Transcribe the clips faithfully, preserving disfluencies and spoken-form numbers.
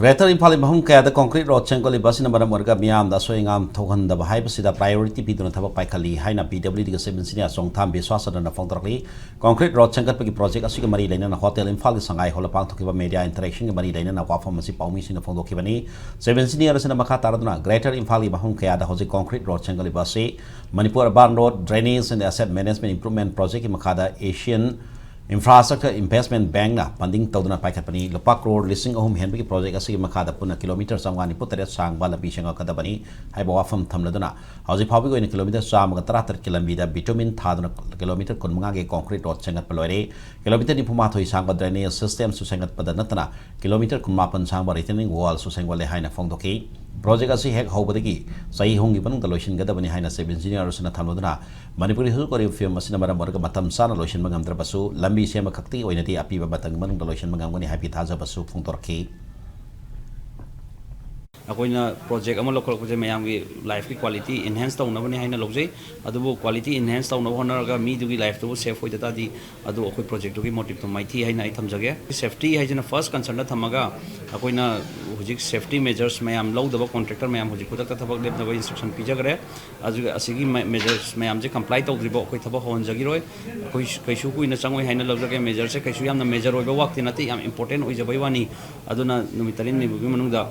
Greater ꯏꯝꯐꯥꯜꯒꯤ ꯃꯐꯝ ꯀꯌꯥꯗ ꯀꯣꯟꯀ꯭ꯔꯤꯠ ꯔꯣꯗ ꯁꯦꯝꯒꯠꯂꯤꯕ ꯑꯁꯤꯅ ꯃꯔꯝ ꯑꯣꯏꯔꯒ ꯃꯤꯌꯥꯝꯗ ꯑꯁꯣꯏ ꯑꯉꯥꯝ ꯊꯣꯛꯍꯟꯗꯕ ꯍꯥꯏꯕꯁꯤꯗ ꯄ꯭ꯔꯥꯏꯌꯣꯔꯤꯇꯤ ꯄꯤꯗꯨꯅ ꯊꯕꯛ ꯄꯥꯏꯈꯠꯂꯤ ꯍꯥꯏꯅ ꯄꯤ ꯗꯕ꯭ꯂꯤꯌꯨ ꯗꯤꯒꯤ ꯆꯤꯞ ꯏꯟꯖꯤꯅꯤꯌꯥꯔ ꯆꯣꯡꯊꯥꯝ ꯕꯤꯁ꯭ꯋꯥꯁꯆꯟꯗ꯭ꯔꯅ ꯐꯣꯡꯗꯣꯔꯛꯂꯤ꯫ ꯀꯣꯟꯀ꯭ꯔꯤꯠ ꯔꯣꯗ ꯁꯦꯝꯒꯠꯄꯒꯤ ꯄ꯭ꯔꯣꯖꯦꯛ ꯑꯁꯤꯒ ꯃꯔꯤ ꯂꯩꯅꯅ ꯍꯣꯇꯦꯜ ꯏꯝꯐꯥꯜꯒꯤ ꯁꯉꯥꯏ ꯍꯣꯜꯗ ꯄꯥꯡꯊꯣꯛꯈꯤꯕ ꯃꯦꯗꯤꯌꯥ ꯏꯟꯇꯔꯦꯛꯁꯟꯒꯤ ꯃꯔꯤ ꯂꯩꯅꯅ ꯋꯥꯐꯝ ꯑꯁꯤ ꯄꯥꯎꯃꯤꯁꯤꯡꯅ ꯐꯣꯡꯗꯣꯛꯈꯤꯕꯅꯤ꯫ ꯆꯤꯞ ꯏꯟꯖꯤꯅꯤꯌꯥꯔ ꯑꯁꯤꯅ ꯃꯈꯥ ꯇꯥꯔꯗꯨꯅ ꯒ꯭ꯔꯦꯇꯔ ꯏꯝꯐꯥꯜꯒꯤ ꯃꯐꯝ ꯀꯌꯥꯗ ꯍꯧꯖꯤꯛ ꯀꯣꯟꯀ꯭ꯔꯤꯠ ꯔꯣꯗ ꯁꯦꯝꯒꯠꯂꯤꯕ ꯑꯁꯤ Manipur urban road drainage and asset management improvement ꯄ꯭ꯔꯣꯖꯦꯛꯀꯤ ꯃꯈꯥꯗ ꯑꯦꯁꯤꯌꯥꯟ ꯏꯟꯐ꯭ꯔꯥꯁ꯭ꯇ꯭ꯔꯛꯆꯔ ꯏꯟꯚꯦꯁ꯭ꯇꯃꯦꯟ ꯕꯦꯡꯛꯅ ꯐꯟꯗꯤꯡ ꯇꯧꯗꯨꯅ ꯄꯥꯏꯈꯠꯄꯅꯤ꯫ ꯂꯨꯄꯥ ꯀ꯭ꯔꯣꯔ ꯂꯤꯁꯤꯡ ꯑꯍꯨꯝ ꯍꯦꯟꯕꯒꯤ ꯄ꯭ꯔꯣꯖꯦꯛ ꯑꯁꯤꯒꯤ ꯃꯈꯥꯗ ꯄꯨꯟꯅ ꯀꯤꯂꯣꯃꯤꯇꯔ ꯆꯥꯝꯃꯉꯥ ꯅꯤꯐꯨ ꯇꯔꯦꯠ ꯁꯥꯡꯕ ꯂꯝꯕꯤ ꯁꯦꯝꯒꯠꯀꯗꯕꯅꯤ ꯍꯥꯏꯕ ꯋꯥꯐꯝ ꯊꯝꯂꯗꯨꯅ ꯍꯧꯖꯤꯛ ꯐꯥꯎꯕꯒꯤ ꯑꯣꯏꯅ ꯀꯤꯂꯣꯃꯤꯇꯔ ꯆꯥꯝꯃꯒ ꯇꯔꯥꯇꯔꯦꯠꯀꯤ ꯂꯝꯕꯤꯗ ꯕꯤꯇꯨꯃꯤꯟ ꯊꯥꯗꯨꯅ ꯀꯤꯂꯣꯃꯤꯇꯔ ꯀꯨꯟꯃꯉꯥꯒꯤ ꯀꯣꯟꯀ꯭ꯔꯤꯠ ꯔꯣꯗ ꯁꯦꯝꯒꯠꯄ ꯂꯣꯏꯔꯦ꯫ ꯀꯤꯂꯣꯃꯤꯇꯔ ꯅꯤꯐꯨꯃꯥꯊꯣꯏ ꯁꯥꯡꯕ ꯗ꯭ꯔꯦꯅꯦꯖ ꯁꯤꯁꯇꯦꯝꯁꯨ ꯁꯦꯝꯒꯠꯄꯗ ꯅꯠꯇꯅ ꯀꯤꯂꯣꯃꯤꯇꯔ ꯀꯨꯟꯃꯥꯄꯟ ꯁꯥꯡꯕ ꯔꯤꯇꯦꯅꯤꯡ ꯋꯥꯜꯁꯨ ꯁꯦꯝꯒꯠꯂꯦ ꯍꯥꯏꯅ ꯐꯣꯡꯗꯣꯛꯈꯤ꯫ ꯄ꯭ꯔꯣꯖꯦꯛ ꯑꯁꯤ ꯍꯦꯛ ꯍꯧꯕꯗꯒꯤ ꯆꯍꯤ ꯑꯍꯨꯝꯒꯤ ꯃꯅꯨꯡꯗ ꯂꯣꯏꯁꯤꯟꯒꯗꯕꯅꯤ ꯍꯥꯏꯅ ꯆꯤꯞ ꯏꯟꯖꯤꯅꯤꯌꯥꯔ ꯑꯁꯤꯅ ꯊꯝꯂꯗꯨꯅ ꯃꯅꯤꯄꯨꯔꯒꯤ ꯍꯧꯖꯤꯛ ꯑꯣꯏꯔꯤꯕ ꯐꯤꯕꯝ ꯑꯁꯤꯅ ꯃꯔꯝ ꯑꯣꯏꯔꯒ ꯃꯇꯝ ꯆꯥꯅ ꯂꯣꯏꯁꯤꯟꯕ ꯉꯝꯗ꯭ꯔꯕꯁꯨ ꯂꯝꯕꯤ ꯁꯦꯝꯕ ꯈꯛꯇꯒꯤ ꯑꯣꯏꯅꯗꯤ ꯑꯄꯤꯕ ꯃꯇꯝꯒꯤ ꯃꯅꯨꯡꯗ ꯂꯣꯏꯁꯤꯟꯕ ꯉꯝꯒꯅꯤ ꯍꯥꯏꯕꯒꯤ ꯊꯥꯖꯕꯁꯨ ꯐꯣꯡꯗꯣꯔꯛꯈꯤ꯫ ꯑꯩꯈꯣꯏꯅ ꯄ꯭ꯔꯣꯖꯦꯛ ꯑꯃ ꯂꯧꯈꯠꯂꯛꯄꯁꯦ ꯃꯌꯥꯝꯒꯤ ꯂꯥꯏꯐꯀꯤ ꯀ꯭ꯋꯥꯂꯤꯇꯤ ꯏꯟꯍꯦꯟꯁ ꯇꯧꯅꯕꯅꯤ ꯍꯥꯏꯅ ꯂꯧꯖꯩ꯫ ꯑꯗꯨꯕꯨ ꯀ꯭ꯋꯥꯂꯤꯇꯤ ꯏꯟꯍꯦꯟꯁ ꯇꯧꯅꯕ ꯍꯣꯠꯅꯔꯒ ꯃꯤꯗꯨꯒꯤ ꯂꯥꯏꯐꯇꯨꯕꯨ ꯁꯦꯐ ꯑꯣꯏꯗ ꯇꯥꯔꯗꯤ ꯑꯗꯨ ꯑꯩꯈꯣꯏ ꯄ꯭ꯔꯣꯖꯦꯛꯇꯨꯒꯤ ꯃꯣꯇꯤꯞꯇꯣ ꯃꯥꯏꯊꯤ ꯍꯥꯏꯅ ꯑꯩ ꯊꯝꯖꯒꯦ꯫ ꯁꯦꯐꯇꯤ ꯍꯥꯏꯁꯤꯅ ꯐꯥꯔꯁ ꯀꯟꯁꯔꯟꯗ ꯊꯝꯃꯒ ꯑꯩꯈꯣꯏꯅ ꯍꯧꯖꯤꯛ ꯁꯦꯐꯇꯤ ꯃꯦꯖꯔꯁ ꯃꯌꯥꯝ ꯂꯧꯗꯕ ꯀꯣꯟꯇ꯭ꯔꯦꯛꯇꯔ ꯃꯌꯥꯝ ꯍꯧꯖꯤꯛ ꯈꯨꯗꯛꯇ ꯊꯕꯛ ꯂꯦꯞꯅꯕ ꯏꯟꯁꯇ꯭ꯔꯛꯁꯟ ꯄꯤꯖꯈ꯭ꯔꯦ꯫ ꯑꯗꯨꯒ ꯑꯁꯤꯒꯤ ꯃꯦ-, ꯃꯦꯖꯔꯁ ꯃꯌꯥꯝꯁꯦ ꯀꯝꯄ꯭ꯂꯥꯏ ꯇꯧꯗ꯭ꯔꯤꯕ ꯑꯩꯈꯣꯏ ꯊꯕꯛ ꯍꯧꯍꯟꯖꯈꯤꯔꯣꯏ꯫ ꯑꯩꯈꯣꯏ ꯀꯩꯁꯨ ꯀꯨꯏꯅ ꯆꯪꯉꯣꯏ ꯍꯥꯏꯅ ꯂꯧꯖꯒꯦ꯫ ꯃꯦꯖꯔꯁꯦ ꯀꯩꯁꯨ ꯌꯥꯝꯅ ꯃꯦꯖꯔ ꯑꯣꯏꯕ ꯋꯥꯛꯇꯤ ꯅꯠꯇꯦ, ꯌꯥꯝ ꯏꯝꯄꯣꯔꯇꯦꯟ ꯑꯣꯏꯖꯕꯩ ꯋꯥꯅꯤ꯫ ꯑꯗꯨꯅ ꯅꯨꯃꯤꯠ ꯇꯔꯦꯠꯅꯤꯃꯨꯛꯀꯤ ꯃꯅꯨꯡꯗ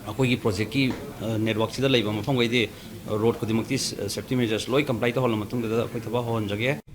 ꯑꯩꯈꯣꯏꯒꯤ ꯄ꯭ꯔꯣꯖꯦꯛꯀꯤ, ꯑ, ꯅꯦꯠꯋꯥꯛꯁꯤꯗ ꯂꯩꯕ ꯃꯐꯝꯈꯩꯗꯤ ꯔꯣꯗ ꯈꯨꯗꯤꯡꯃꯛꯇꯤ ꯁꯦꯐꯇꯤ ꯃꯦꯖꯔꯁ ꯂꯣꯏ ꯀꯝꯄ꯭ꯂꯥꯏ ꯇꯧꯍꯜꯂ ꯃꯇꯨꯡꯗ ꯑꯩꯈꯣꯏ ꯊꯕꯛ ꯍꯧꯍꯟꯖꯒꯦ꯫